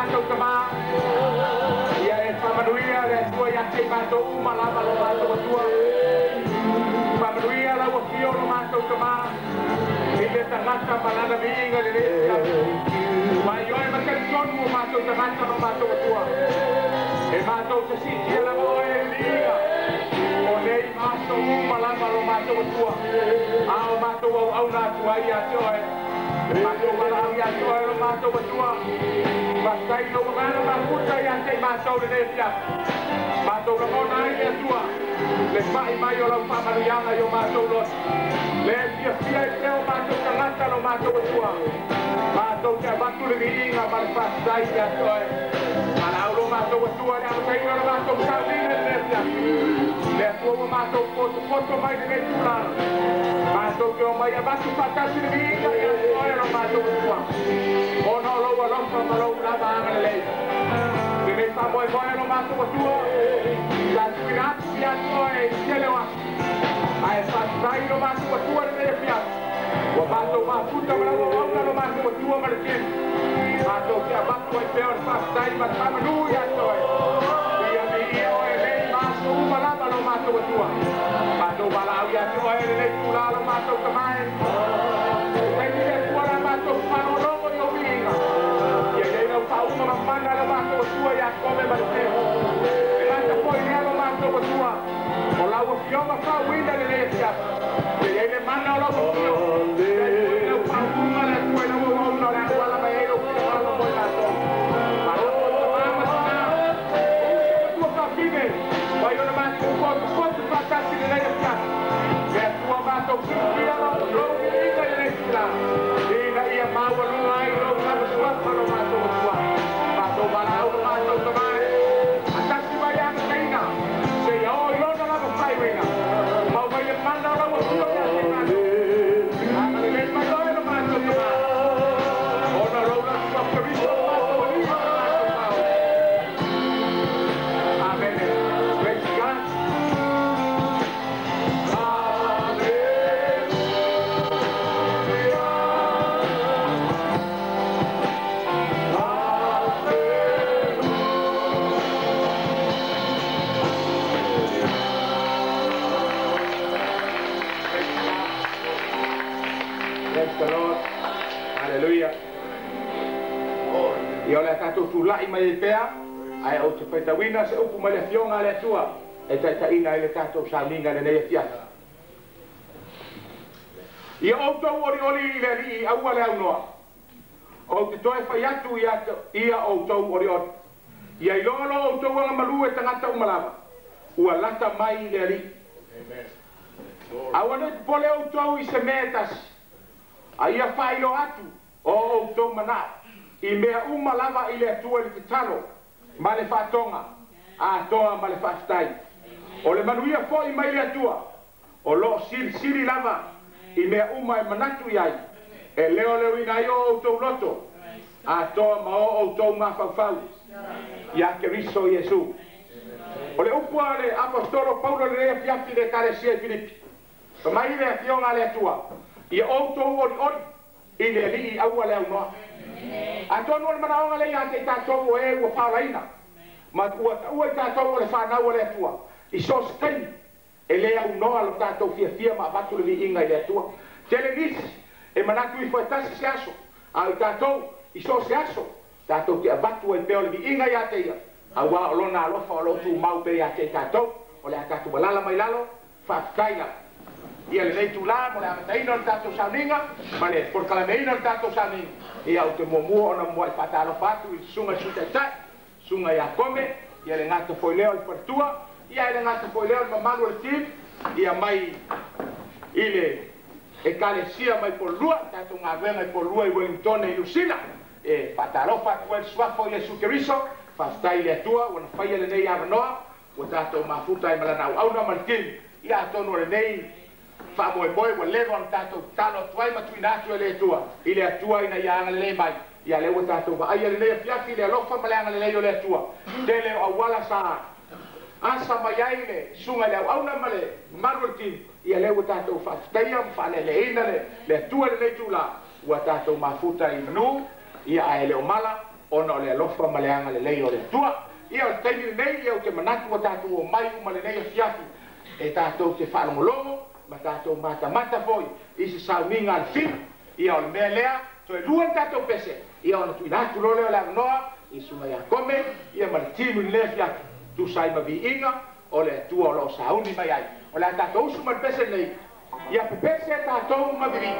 Matou Tamā. Ia e faamanuia le Atua ia te i matou uma lava lo matou Atua. Faamanuia lau afio lo matou Tamā i le tagata ma lana viiga lenei afiafi. Mai oe ma talitonu o matou tagata ma matou Atua. E matou te siitia lava oe i le viiga o nei aso uma lava lo matou Atua. A o matou auauna atu ai ia te oe. Matou valaau ia te oe lo matou Atua. Faafetai i lou agaga mafuta ia te i matou lenei afiafi. Matou lagona ai le Atua le fa'i mai o lau faamanuiaga i o matou loto. Le fiafia ai pea o matou tagata lo matou Atua. Matou te avatu le viiga ma le faafetai ia te oe. Valaau lo matou Atua i le amataina o le matou sauniga lenei afiafi. Le Atua ua matou potopoto mai lenei tulaga. Matou te omai avatu faatasi le viiga ia te oe lo matou Atua. Ona o lou alofa ma lou lava agalelei. Lenei faamoemoe lo matou Atua. Sa tuuina atu ia te oe i le tele o aso. Ae faafetai lo matou Atua lenei afiafi. Ua matou mafuta ma lau auauna lo matou Atua ma le tele. Matou te avatu ai pea o le faafetai ma le faamanu ia te oe. Ia viia oe nei ma aso uma lava lo matou Atua. Matou valaau ia te oe lenei tulaga lo matou Tamā e. Taimi le Atua la matou faalogologo i ou viiga. Ia iai lau faauma mamana lo matou Atua ia Kome ma le tele. E gata foi lea lo matou Atua. O lau afioga faauina lenei afiafi. Ia iai le mana o lau afio. Ia iai foi lau faauluga le Atua i lau auauna o le auala mai ai lou finagalo mo i matou. Malo o tamā ma tinā. O uso ma tuafafine. Mai ona matou potopoto faatasi lenei afiafi. Le Atua matou siitia lou viiga i lenei tulaga. Ina ia maualuga ai lou lava suafa lo matou Atua. Matou valaau lo matou Tamā e. Atasi mai amataina. Seia oo i lona lava faaiuina. Mau mai le mana o lau afio ia te i matou. Agalelei mai oe lo matou Tamā. Ona o lou lava Keriso lo matou Alii ma lo matou Maofi. Amene. Praise God. Hallelujah. Praise God. Praise the Lord. Hallelujah. Ia o le a tatou tula'i mai ai pea, ae ou te faitauina se upu mai le afioga a le Atua e taitaiina ai le tatou sauniga lenei afiafi. Ia outou olioli i le Alii aua le aunoa. Ou te toe fai atu ia outou olioli. Ia iloa lo outou agamalu e tagata uma lava. Ua lata mai le Alii. Aua nei popole outou i se mea e tasi. A ia faailoa atu o outou manao i mea uma lava i le Atua i le tatalo ma le faatoga atoa ma le faafetai. O le manuia foi mai le Atua o loo silisili lava i mea uma e manatu i ai, e leoleoina ai o outou loto atoa ma o outou mafaufau ia Keriso Iesu. O le upu a le Aposetolo Paulo lenei afiafi i le Ekalesia i Filipi. Fai mai le afioga a le Atua, ia outou olioli i le Alii aua le aunoa. Atonu o le manaoga lea ia te i tatou o e ua faaolaina ma ua taua i tatou o le fanau a le Atua i so o se taimi e le aunoa lo tatou fiafia ma avatu le viiga i le Atua. Tele nisi e manatu ifo e tasi se aso, a o i tatou i so o se aso tatou te avatu ai pea o le viiga ia te ia, auā o lona alofa o lo o tumau pea ia te i tatou. O le a tatou alaala mai lalo, faafetai lava. Ia lenei itulā mo le amataina o le tatou sauniga ma le polokalameina o le tatou sauniga. Ia ou te muamua ona mua'i faatalofa atu i le susuga i le Sui Taitai, susuga ia Kome, ia le gata foi lea o le faletua, ia e le gata foi lea o le mamalu o le team, ia mai i le Ekalesia mai Pololua, tatou galuega i Pololua i Wellingtone i Niu Sila. E faatalofa atu ai i le suafa o Iesu Keriso, faafetai i le Atua ua na faia lenei avanoa, ua tatou mafuta ai ma lana auauna ma le team. Ia atonu o lenei faamoemoe ua leva ona tatou tatalo atu ai ma tuuina atu e le Atua i le Atua ina ia agalelei mai. Ia lea ua tatou vaaia lenei afiafi i le alofa ma le agalelei o le Atua. Tele o auala sa asa mai ai le susuga i le auauna ma le mamalu o le team. Ia lea ua tatou faafetaia ma faalealeina le Atua i lenei itula ua tatou mafuta i manu. Ia ae le o mala Ona o le alofa ma le agalelei o le Atua. Ia o le taimi lenei, ia ou te manatu ua tatou omai uma lenei afiafi e tatou te faalogologo ma tatou matamata foi i se sauniga a le Filu. Ia o le mea lea, toe lua le tatou pese, ia ona tuuina atu loa lea o le avanoa i susuga ia Kome, ia ma le timu i lenei afiafi, tusa ai ma viiga o le Atua o lo o sauni mai ai. O le a tatou usu ma le pese lenei, ia pepese tatou ma vivii.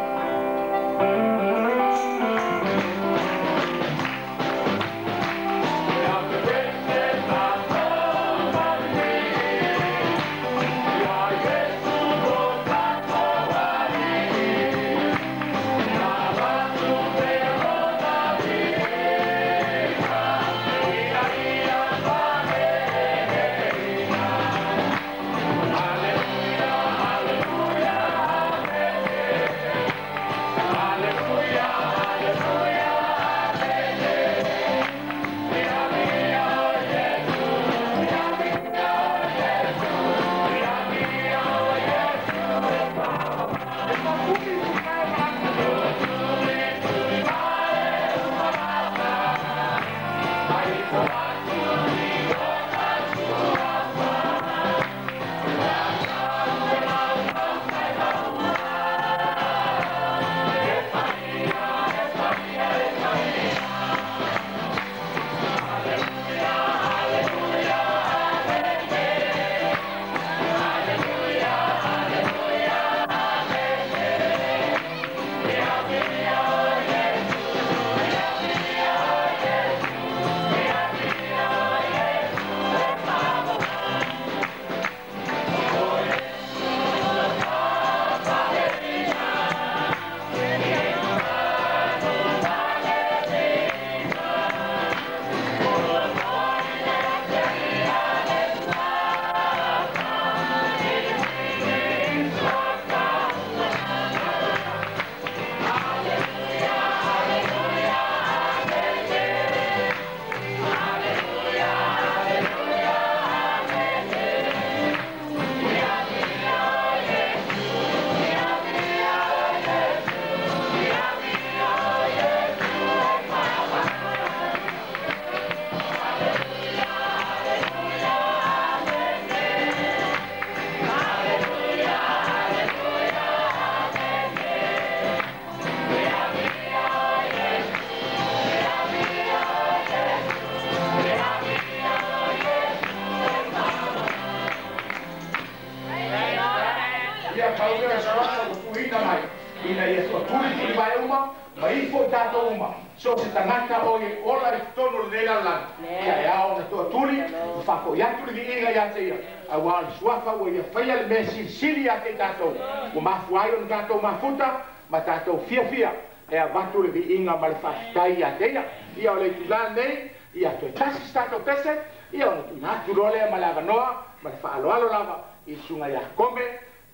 Ina ia toatuli mai uma, ma ifo i tatou uma. So se tagata o e ola i totonu o lenei lalolagi, ia e ao ona toatuli, ma faafoi atu le viiga ia te ia. Auā o le suafa ua ia faia le mea silisili ia te i tatou. Ua mafua ai ona tatou mafuta ma tatou fiafia e avatu le viiga ma le faafetai ia te ia. Ia o le itula lenei, ia toe tasi se tatou pese, ia ona tuuina atu loa lea ma le avanoa ma le faaaloalo lava i susuga ia Kome,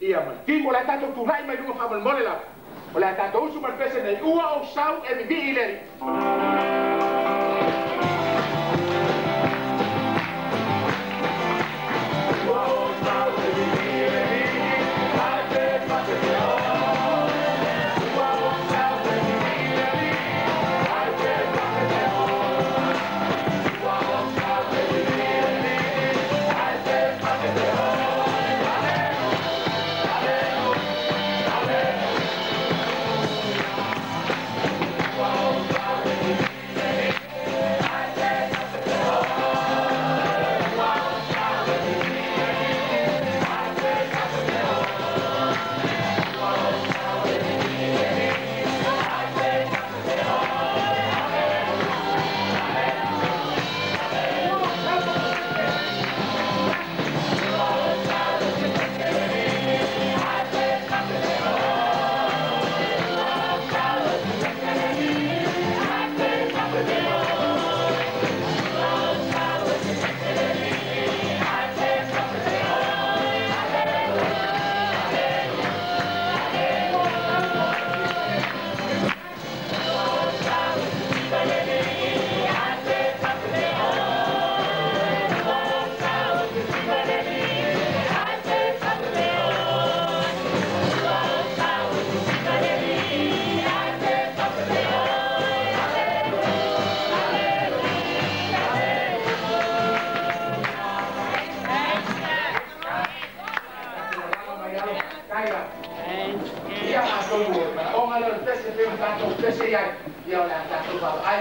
ia ma le timu. O le a tatou tulai mai luga faamolemole lava. O le a tatou usu ma le pese nei, ua ou sau e vivii le Alii. Ua ou sau e vivii le Alii, ai te pakete o. Ua ou sau e vivii le Alii, ai te pakete o. Ua ou sau e vivii le Alii, ai te pakete o. Aleluia, aleluia, aleluia. Ua ou sau e vivii.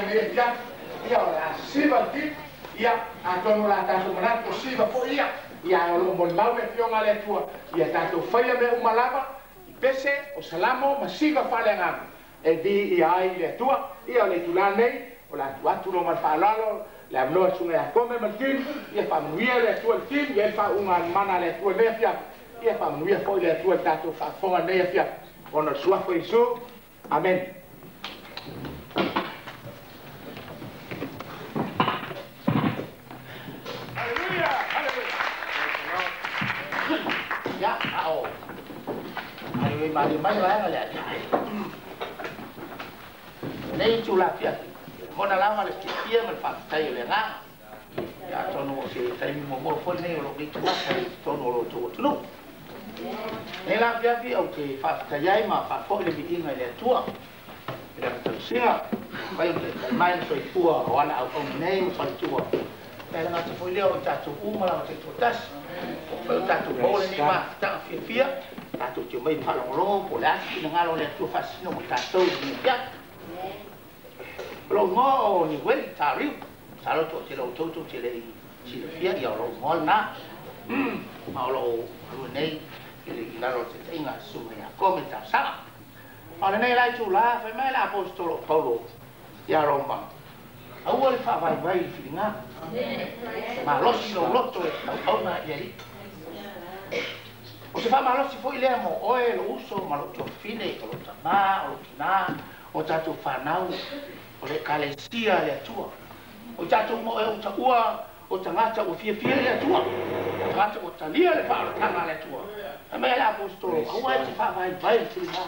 Lenei afiafi ia o le a siva le timu ia atonu o le a tatou manatu o siva fo'i ia ia ae o loo molimau le afioga a le Atua ia tatou faia mea uma lava i pese o salamo ma siva faaleagaga e viia ai le Atua. Ia o le itulā lenei o le a tuu atu loa ma le faaaloalo le avanoa i le susuga ia Kome ma le timu ia faamanuia le Atua i le timu ia i le faauuga mana a le Atua i lenei afiafi ia faamanuia foi le Atua i le tatou faafofoga i lenei afiafi ona o le suafa o Iesu. Amene. Hallelujah, hallelujah. Ia, a o ai mai mai vaega le ai. Nei tu la fiafi. Mona lava le fiafia ma le faafetai o le agaga. Ia atonu o se taimi muamua foi lenei o lou nei tagata i totonu o lo outou atunuu. Nei la fiafi ou te faafetai ai ma faafo'i le viiga i le Atua i lana tausiga. Fai o taitai mai le soifua o ana auauna nei ma faletua. E le gata foi lea o i tatou uma lava taitoatasi. O fai o tatou maua lenei mafutaga fiafia, tatou te omai faalogologo po o le a se finagalo o le Atua faasino mo tatou i lenei afiafi. O lou igoa o Niueli Tariu, masalo toatele o outou tou te le i silafia ia o lou igoa lena. Ma o loo galue nei i lalo o le taitaiga a le susuga ia Kome Talosaga. A o lenei la itulā fai mai le Aposetolo o Paulo ia Roma, aua le faavaivai i le filiga, malosi lou loto e tauauna i le Alii. O se faamalosi foi lea mo oe lou uso ma lou tuafafine, o lou tamā, o lou tinā, o tatou fanau, o le Ekalesia a le Atua. O i tatou uma oe ua taua o tagata ua fiafia i le Atua, o tagata ua talia le faaolataga a le Atua. Fai mai le Aposetolo, aua e te faavaivai i le filiga,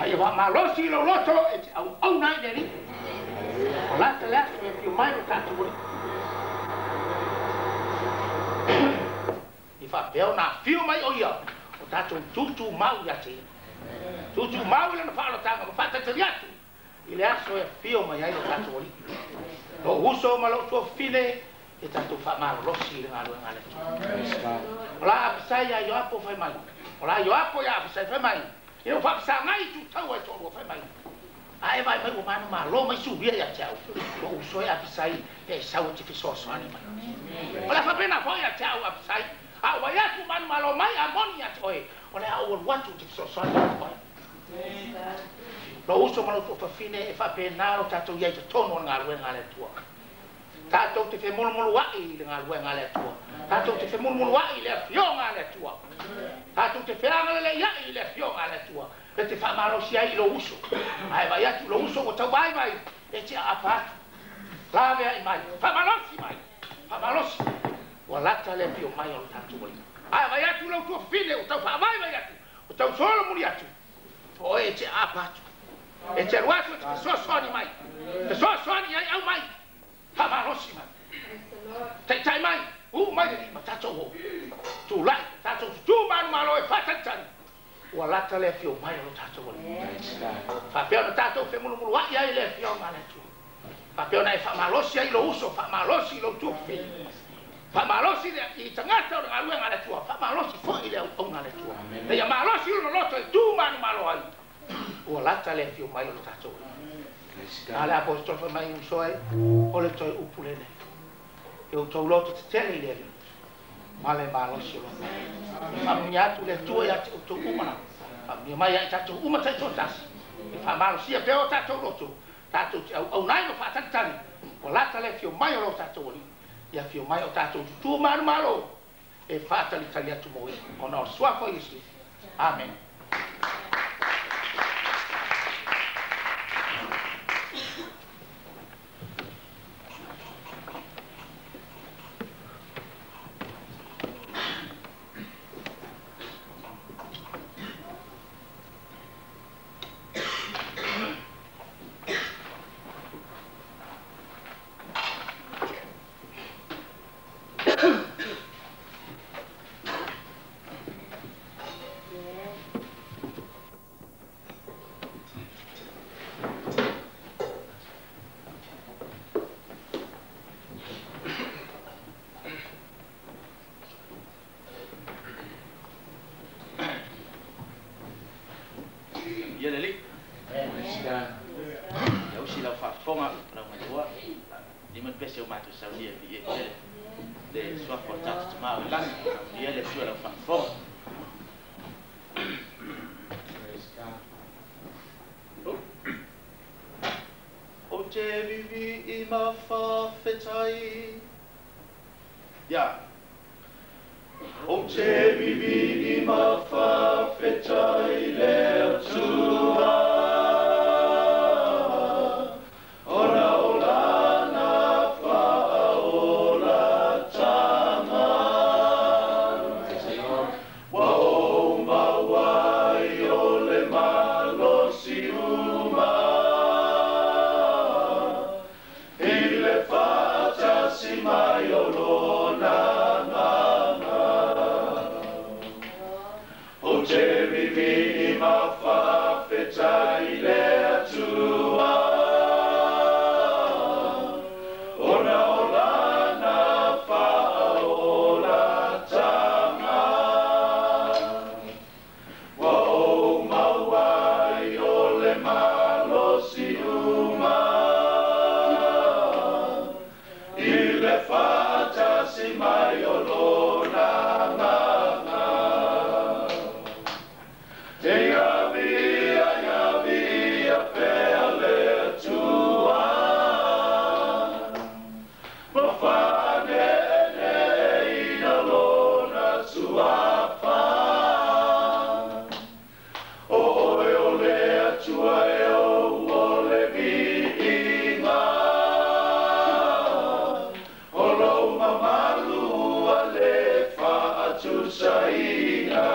a ia faamalosi i lou loto e te auauna ai i le Alii. O lata le aso e afio mai lo tatou Alii. I faapea ona afio mai o ia o tatou tutumau ia te ia, tutumau i lana faaolataga ma faatalitali atu i le aso e afio mai ai lo tatou Alii. Lou uso ma lou tuafafine, e tatou faamalolosi i le galuega a le Atua. O la Apisai ia Ioapo fai mai, o la Ioapo ia Apisai fai mai, ina ua faapesagai i tutaua e toalua fai mai, a e vaai mai ua manumalo mai Suria ia te au, lou uso e Apisai e sau e te fesoasoani mai. O le a faapena foi ia te au Apisai, a ou vaai atu ua manumalo mai Amoni ia te oe, o le a ou alu atu ou te fesoasoani ia te oe. Lou uso ma lou tuafafine, e faapena lo tatou iai totonu o le galuega a le Atua. Tatou te femulumulua'i i le galuega a le Atua. Tatou te femulumulua'i i le afioga a le Atua. Tatou te feagalelei i le afioga a le Atua. E te faamalosi ai i lou uso. Ae vaai atu i lou uso ua tauvaivai, e te aapa atu. Laveai mai, faamalosi mai, faamalosi. Ua lata le afio mai o lo tatou Alii. Ae vaai atu i lou tuafafine ua tau faavaivai atu, ua tau solomuli atu. O oe e te aapa atu. E te alu atu e te fesoasoani mai. Fesoasoani ai au mai. Faamalosi mai. Taitai mai, uu mai le lima, tatou o. Tulai, tatou tutū manumalo e faatalitali. Ua lata le afio mai o lo tatou Alii. Faapea ona tatou femulumulua'i ai le afioga a le Atua. Faapea ona e faamalosi ai lou uso, faamalosi i lou tuafafine. Faamalosi i tagata o le galuega a le Atua, faamalosi foi i le auauna a le Atua. Ina ia malosi lona loto e tu manumalo ai. Ua lata le afio mai o lo tatou Alii. A le Aposetolo fai mai uso e, o le toe upu lenei. E outou loto tetele i le Alii, ma le malosi o lona. E faamanuia atu le Atua ia te outou uma lava. Faamanuia mai ia i tatou uma taitoatasi. E faamalosia pea o tatou loto, tatou te auauna ai ma faatalitali. Ua lata le afio mai o lo tatou Alii. Ia afio mai o tatou tutu manumalo e faatalitali atu mo ia. Ona o le suafa o Iesu. Amene. o matou saunia viia tele le suafa o le tatou Tamā o i lagi. Faamanuia le Atua i lau faafofoga. Praise God. Ou te vivii ma faafetai. Ya. Ou te vivii ma faafetai le Atua. Ona o lana faaolataga. Ua ou maua ai o le malosi uma. I le faatasi mai o lona Agaga. Ou te vivii ma faafetai le Atua. Ona o lana faaolataga. Ua ou maua ai o le malosi uma. I le faatasi mai o lona Agaga. E ia viia pea le Atua. Ma faaneeneeina lona suafa. O oe o le Atua e ou o le viiga. O lou mamalu ua le faatusaina.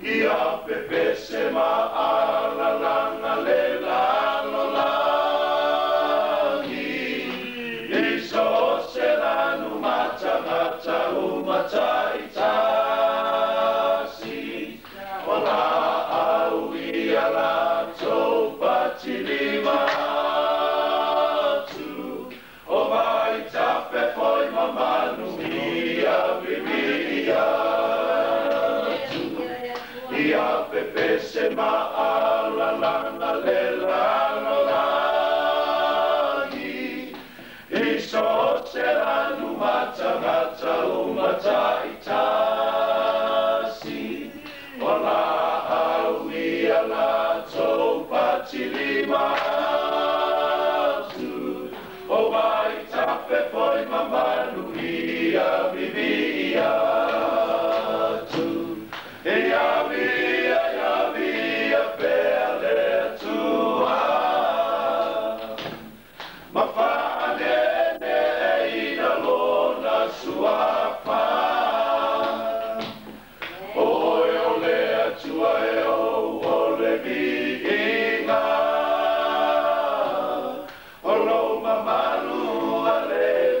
Ia pepese ma alalaga le lalolagi. I so o se lanu matagata uma taitasi. O laau ia latou patilima atu. O vaitafe foi ma manu ia viviia atu. Ia pepese ma alalaga le lalolagi. I so o se lanu matagata uma taitasi. O laau ia latou patilima atu. O vaitafe foi ma manu ia viviia atu. Ia viia, ia viia pea le Atua. Ma faaneeneeina lona suafa. O oe o le Atua e ou o le viiga. O lou mamalu ua le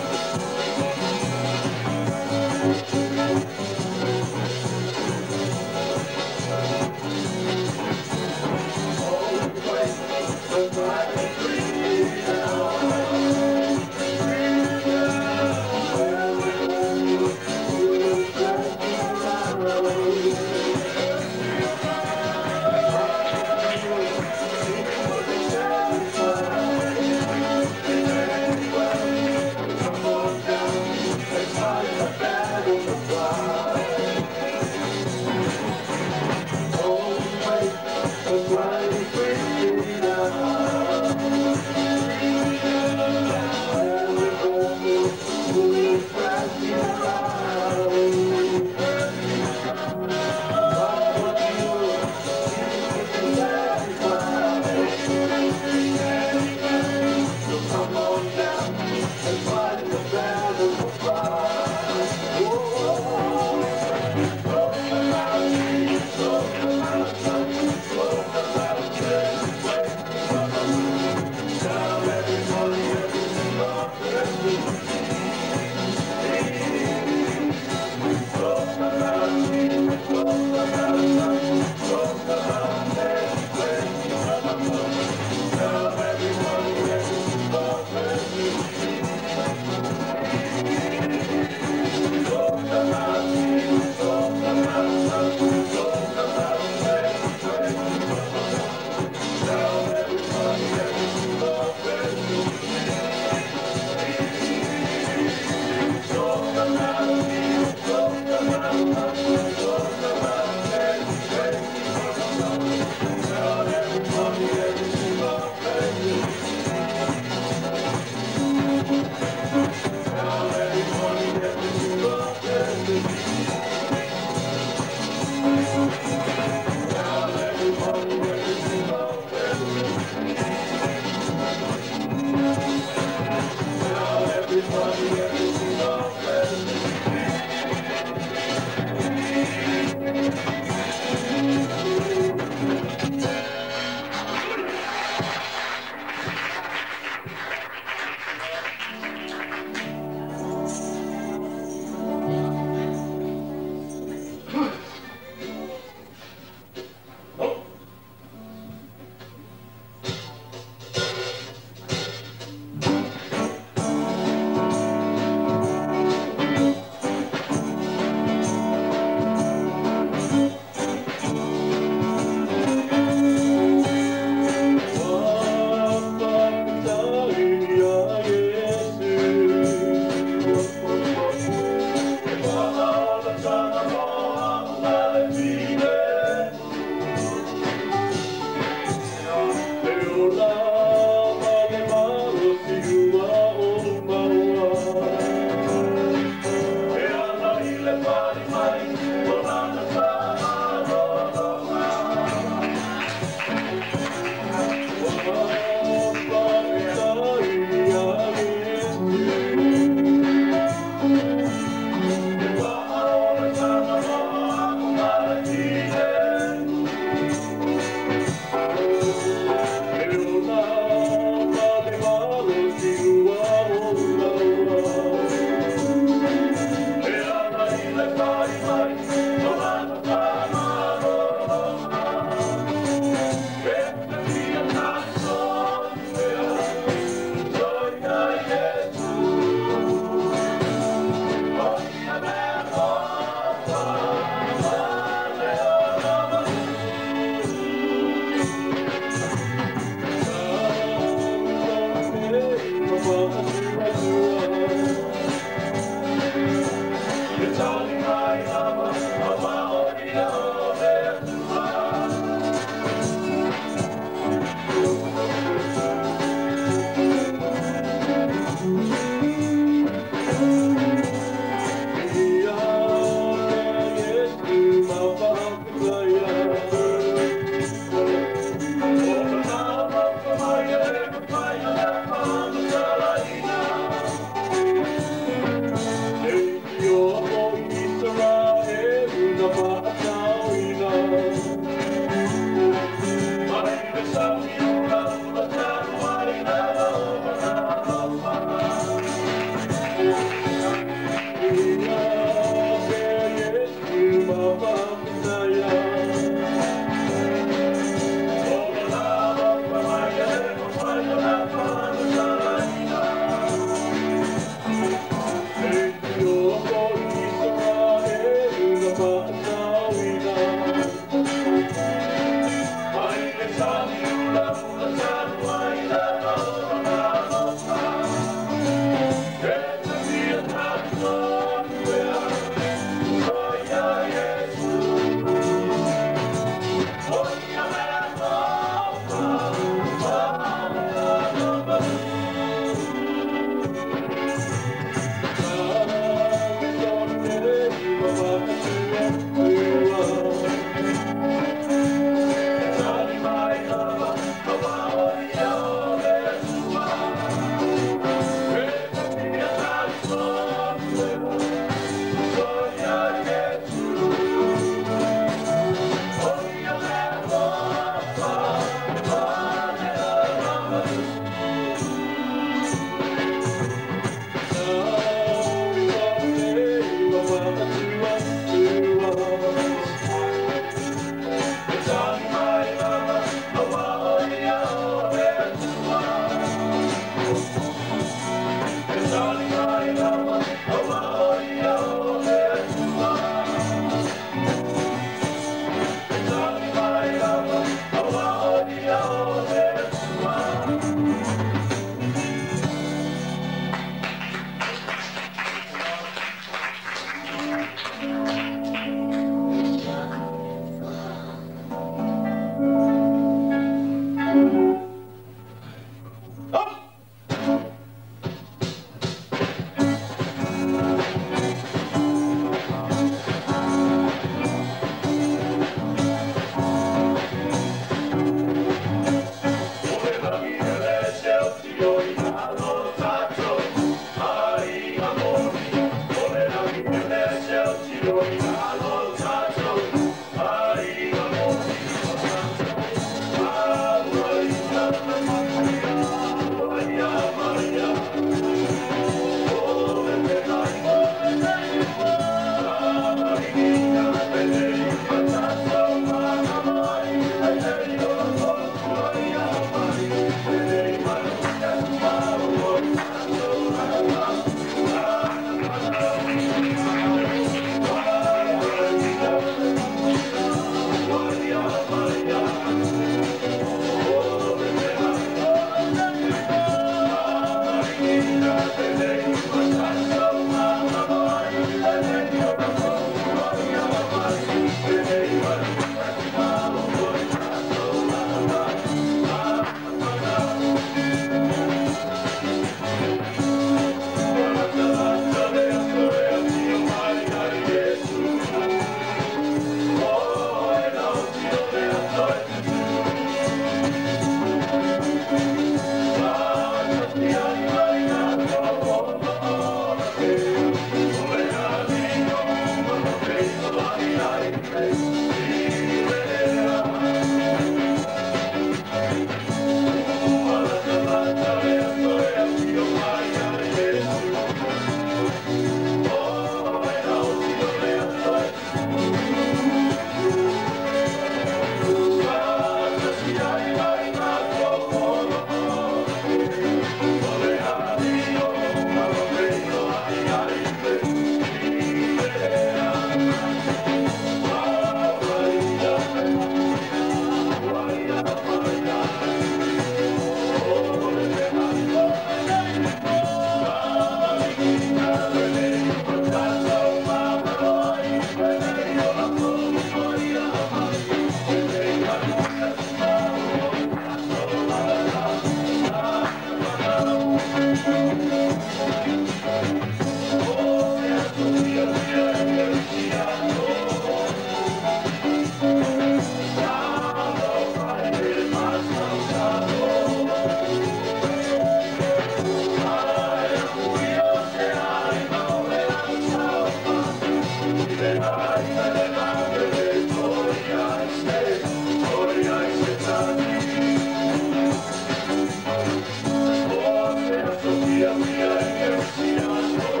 Yeah.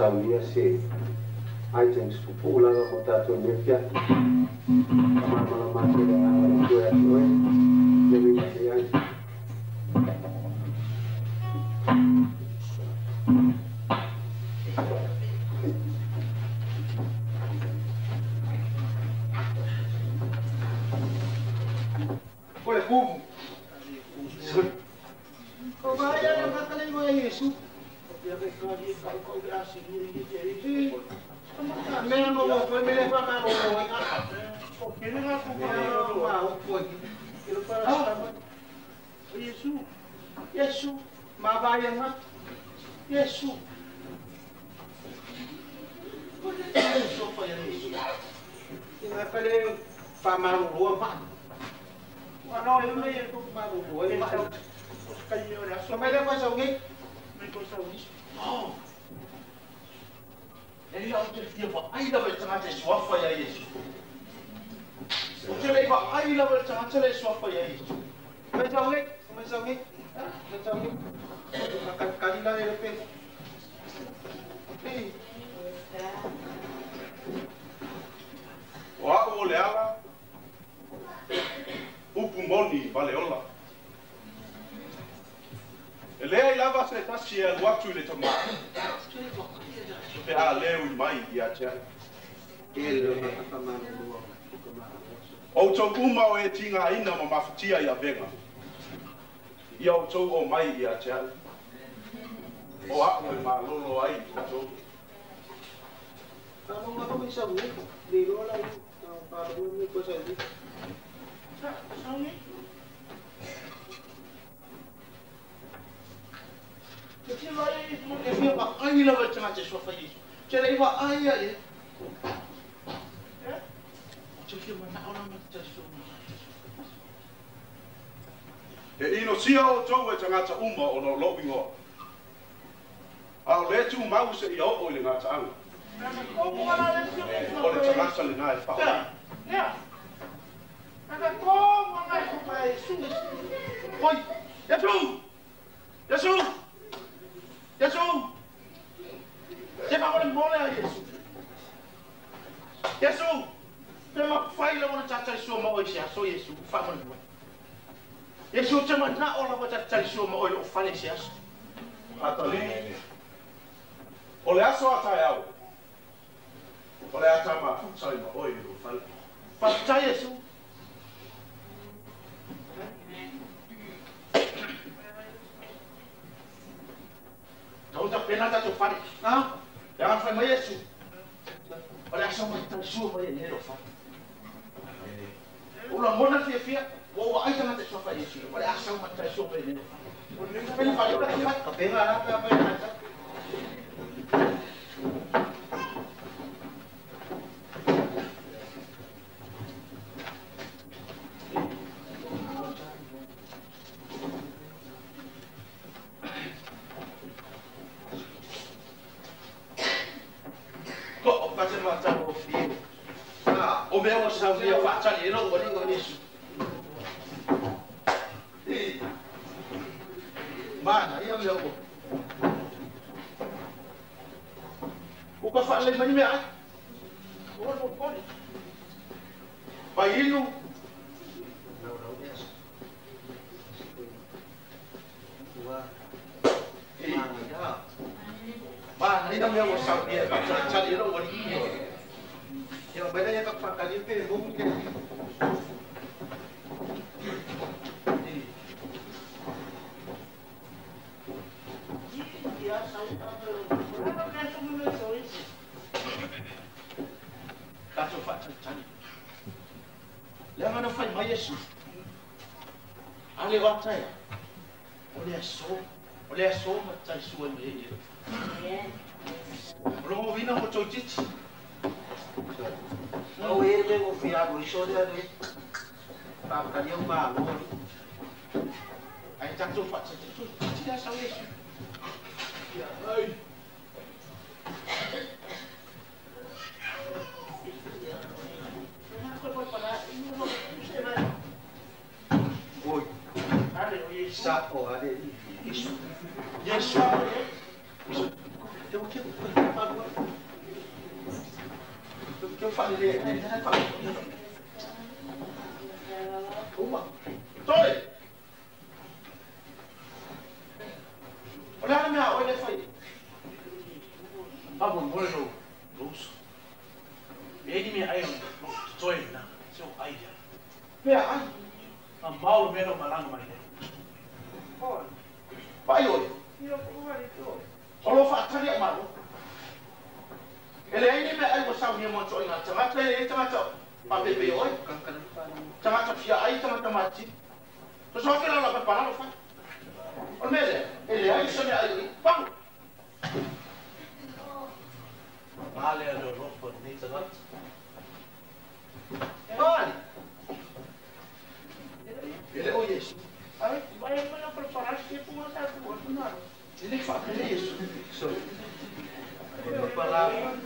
Saunia se items pupu lava mo tātou nei fia. Kamamala mate le anga le tue atu oe. Le mi mate ai. Ole kumu. O vai a makale mo Yesu. Yesu, Yesu, mabayang Yesu. Yesu pa Yesu. Inakale pamarulua ma. Ano yun na yun pamarulua. Oh. E ia o te fia ai lava le tagata e suafa ia Iesu. O te lei vaai lava le tagata le suafa ia Iesu. Mai saugi, mai saugi, mai saugi. Kali la le pe. Ei. O a'u o le ala, upu moni ma le ola. E lea i lava se tasi e alu atu i le tamā. Pe a leu i mai i a te ai. O tau uma o e tinga ina ma mafatia i a venga. Ia o tau o mai i a te ai. O a'u e malolo ai o tau. Te fia vai lava le tagata e suafa Iesu. Te lei vaai ia e. O te fia mana'o lava te suafa. E ino sia o tau e tagata uma o no lou ingoa. A o le tumau se ia oo i le gata'aga. O le tagata lenā e fa'aoga. Oi, Iesu! Iesu! Iesu! Te whakore mole a Iesu. Iesu! Te mawhai lawa na tātai sua ma oi se aso Iesu. Whamone mole. Iesu te mana o lawa tātai sua ma oi o whale se aso. Atali. O le aso a tai au. O le ata mafuta i ma oi o whale. Whakatai Iesu. Tau ta pena ta whare. Ha? Ia whai mai Iesu. O le aso mai tai sua mai e o whare. O la mona fia fia, o wa ai tanga te sua whai Iesu. O le aso mai tai sua mai e o whare. Pena whare o le whare. Ka pena la pena pena. O mea o saunia whaatali e lou wali o Iesu. Mana, ia mea o. O ka whaalei mani mea ai. O o kore. Pai inu. Mana, ia mea o saunia whaatali e lou wali o. Yo voy a llegar para caliente de búnker. Tatou whaatalitali. Lea ngana whai mai Iesu. A le wataia. O le aso. O le aso ma tai sua mai e. O longo vina mo tau titi. O ele o fiago iso de ale. Pa kalia ma lo. Ai tatou whaatalitali. Titi sau Iesu. Ai. Oi. Sa o ale. Yesu. Yesu. Te o ke pa Teu whalele, ne whalele. Uma. Toi! O le ana mea oe le whai. Papa mole lo uso. Me ni mea ai o toi na. Se o ai ia. Mea ai. A mau mea no malanga mai nei. Oi. Pai oe. O lo whaatari a malo. Ele ai ni mea ai wa sau ni mo toi ngā tangata e tangata papepe oe. Tangata fia ai tangata mati. To so ke la pa pa lo fa. O mele, ele ai se mea ai pau. Male a lo ropo ni tangata. Mali. Ele o Yesu. Ai, vai a preparar se por sa ku na. Ele fa ele Yesu. So. Palavra.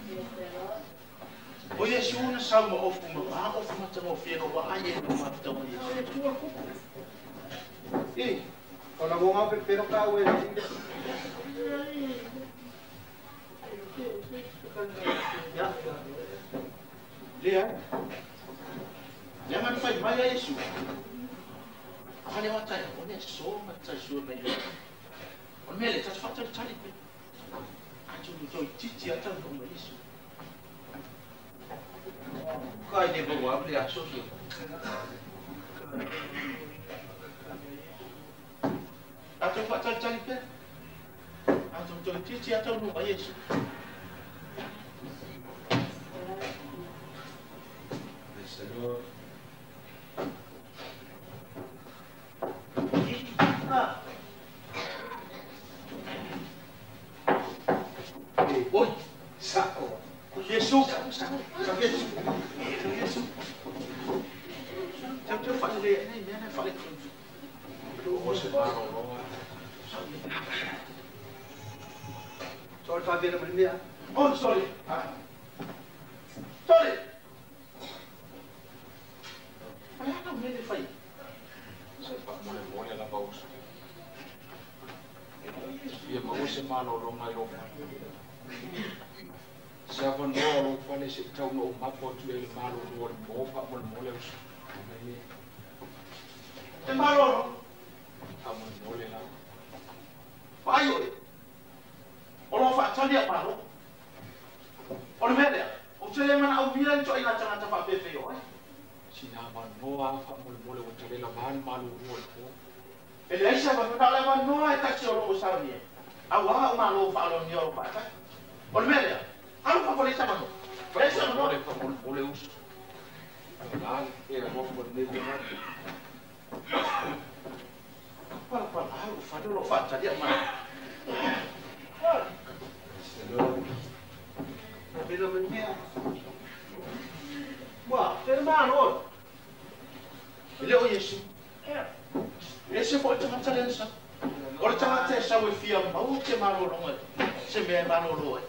O Yesu na sau ma ofu ma ba ofu ma tamo fia ko ai e no ma tamo Yesu. E ona mo nga pero ka we. Ya. Lea. Jangan fai mai Yesu. Ale wa tai o ne so ma tai su me. O mele ta fa ta tali pe. Atu to titi ata ko mo Yesu. Kai ne bo wa le aso so. Atu fa ta tali pe. Atu to titi ata no Yesu. Senhor. Oi, saco. Jesus, Jesus, Jesus. Teu falei, nem mesmo falei. Você parou. Sorry, tá vendo a minha? Oh, sorry. Sorry. Olha, não me fai. Se fa mole mole la pausa. Ia mau se malo lo mai lo. Se va no lo fale se tau no mapo tu ele malo lo mo fa mole mole uso. Te malo no. Ta mole mole la. Vai oi. O lo fa tali a malo. O le mele. O tele mana au mira nto ina tangata fa pepe oi. Sina ma noa fa mole mole o tele la van malu ro ko. Ele ai sa va na la noa e taxi o lo sa ni. Awa o malo fa lo ni o pa ta. O le mele. Alu fa pole sa mano. Esa no mole fa mole mole us. La e ro ko ne ne. Pa pa alu fa lo fa tali ma. Pelo menos. Wa, te malo. Ele o Yesu. Ese foi te matalensa. O le tagata e sau e fia mau te malologa se mea e malolo ai.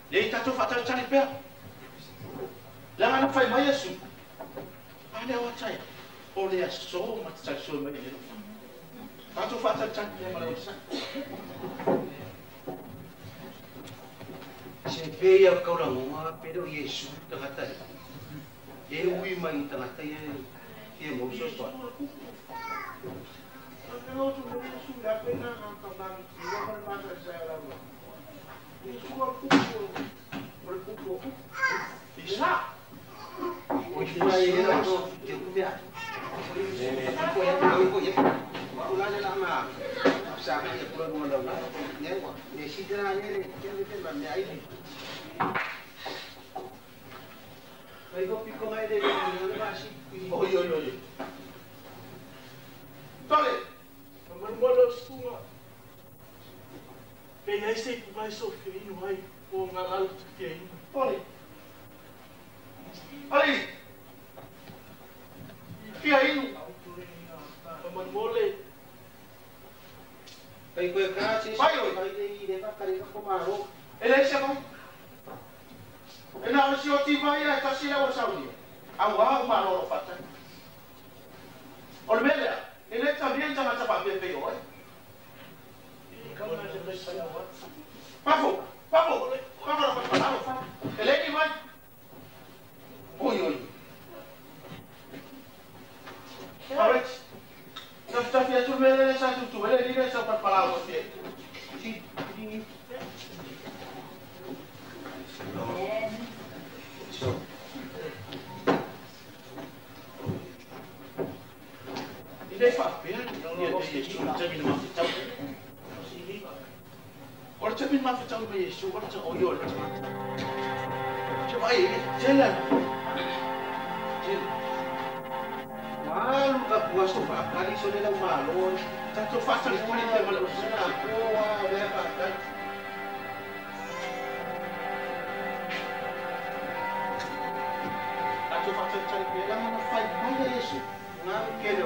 Le i tatou faatalitali pea. Leaga na fai mai Iesu. A lea o ataia. O le aso ma te talisoe mai e le tatou faatalitali pea ma le onosai. Se pei au kaulagoga pele o Iesu tagata e. E ui mai tagata ia e mo so so. Oi, oi, oi. Tole! Pe ai se mai so fi inu ai o ngā alu te fia inu. Tole! Ali! Fia inu! Mole. Pai koe ka se Pai oi. Pai le le va kare ko maro. E le se mai. E na o si o ti vai a tasi la o sauni. A wa o maro o fata. O le mele, e le ta bien ta pa pe pe oi. Pafo, Fafo, fafo la fafo. Eleni mai. Oi oi. Alright. Tafi atu mele sa tu ele ni sa pa o se. Si. Ile fa pe ni e te mi ma tau. Ora te mi ma tau me Yesu, ora te o yo le. Che vai, chela. Chela. Malu ka puaso fa kali so le la malo. Tanto fa le pone te ma lo sa. Oa le fa ka. Tanto fa tali pe la mana fai mai Yesu. Na ke le o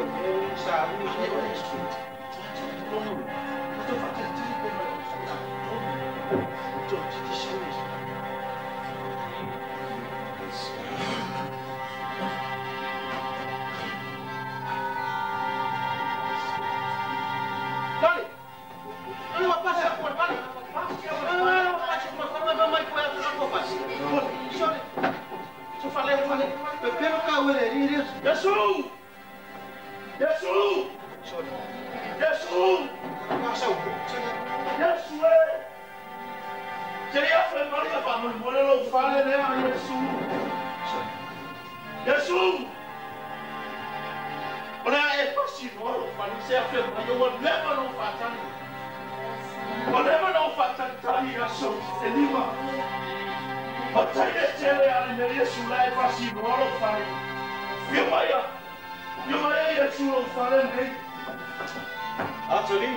sa u sa Yesu. Tanto fa tali pe ma lo sa. To ti ti sa. Yesu! Yesu! Yesu! Yesu! Seria foi Maria fa mo le lo fale ne a Yesu. Yesu! Ora e passi no lo fale se a fe ma io never no fa tani. Never no fa tani Yesu. Elima. Ma tai e tele a ne Yesu la e passi no lo fale. Io mai Yesu lo fale ne. Atali.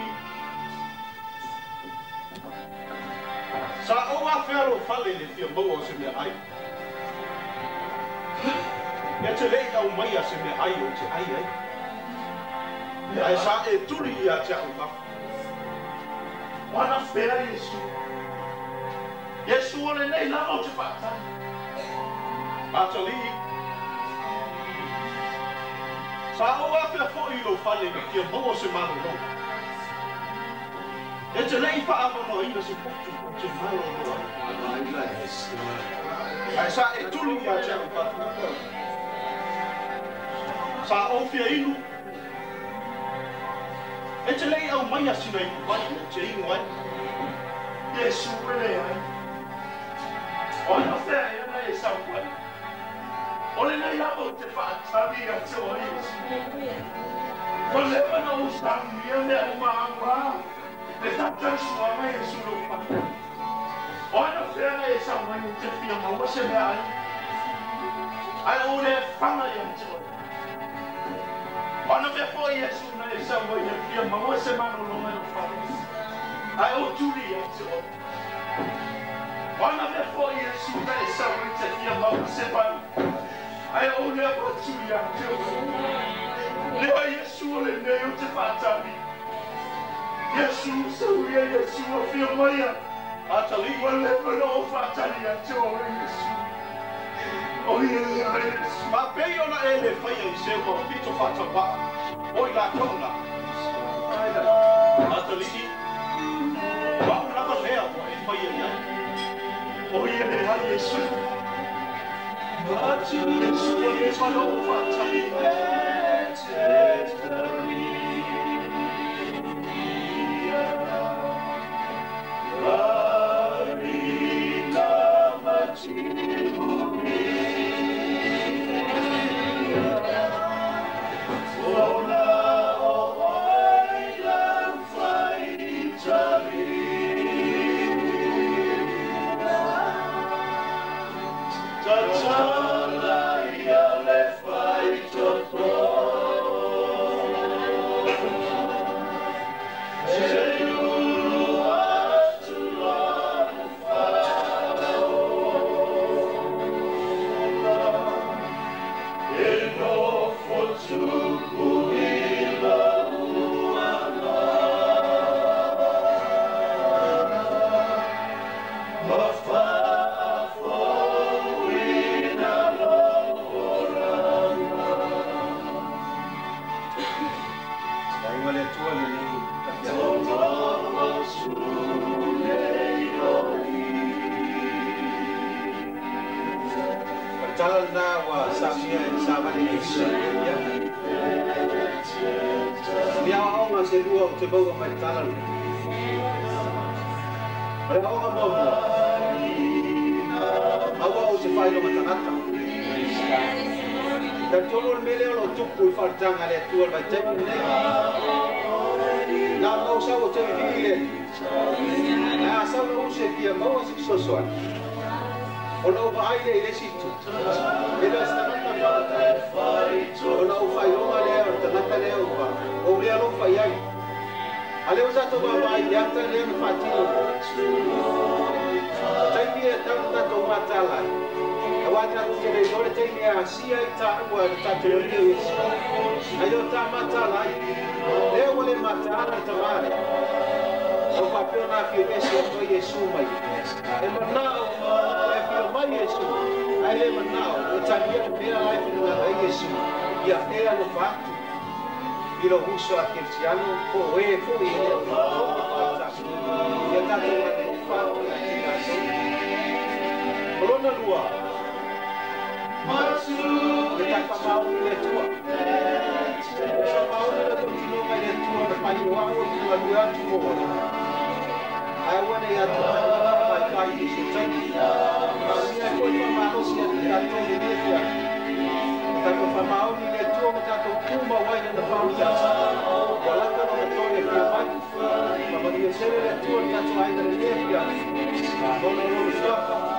Sa o a fea fale le fia maua o se mea ai. Ia te lei au mai a se mea ai o te ai ai. Ai sa e turi ia te au kafa. Wana fea Yesu. Yesu o le nei lava o te whaatani. Atali. Sa o a fea fo i lo fale le fia maua o se malolo. E te lei wha amono ina se potu o te malolo ai. Ai sa e tuli ia te au kafa. Sa o fia inu. E te lei au mai a sina i vai o te inu ai. Yesu e le ai. Ona fea e ana e sau ai. O le nei lava o te whaatani a te o Yesu. O lewa na o sangia mea o maangua. Le tata suama Yesu lo whata. Ona fea na e sau mai o te fia maua se mea ai. Ai o le whanga ia te o. Ona mea fo Yesu na e sau mai e fia maua se manolonga i o whata. Ai o turi ia te o. Ona mea fo Yesu na e sau mai te fia maua se manu. Ai o lea patu ia te o. Lea Yesu o le nei o te whaatani. Yesu sau ia Yesu o fia maia. Atali. Ua lewa na o whaatani ia te o Yesu. O ia lea Yesu. Ma pei ona e le whaia i se ua pito whatapaa. O i la kauna. Atali. Wau lava lea ua e whaia ia. O ia lea Yesu. Yesu o lewa na o whaatani. Tala lena ua samia e savali i visa ia. Ni aoaoga se lua ou te maua mai le tala lenei. O le aoaoga muamua, aua ou te faailoga tagata. Talitonu o le mea lea o lo o tupu i faaletaga a le Atua i le vaitaimi lenei. Na ona ou sau ou te vivii i le Alii, ae a sau lou uso e fia maua se fesoasoani, ona ou vaai lea i le isi itu, e le o se tagata faamatala, ona ou faailoga lea o le tagata lea ua ou le alofa i ai. A lea ua tatou vaavaai i le ata lea na faatino nei. O taimi ia e tatau ona tatou mataala ai, aua tatou te le iloa le taimi e asia ai taua e le tatou Alii o Iesu. Ae le o ta mataala ai, lea ua le mataala le tama lea, ua faapea ona afio ese atu ai Iesu mai ia. E manao e afio mai Iesu, ae le manao e talia le mea la e finagalo ai Iesu, ia e alofa atu i lou uso a Kerisiano po o e foi e le o totonu o faaletasi, ia tatou alofa atu ia te tatou. O lona lua, ia ta faamaoni i le Atua. Ia faamaoni la tou tinoga i le Atua na faailoa au ou te galue atu mo oe. Ae aua ne i atoatoa faataitai i nisi o taimi. Manuia ai foi faamalosi ia te tatou i lenei afiafi. Ia tatou faamaoni i le Atua ma tatou tumau ai Lana faautaga. Ua lata Lona toe afio mai. Faamanuia tele le Atua i le tatou aiga i lenei afiafi. Ona o Lona suafa.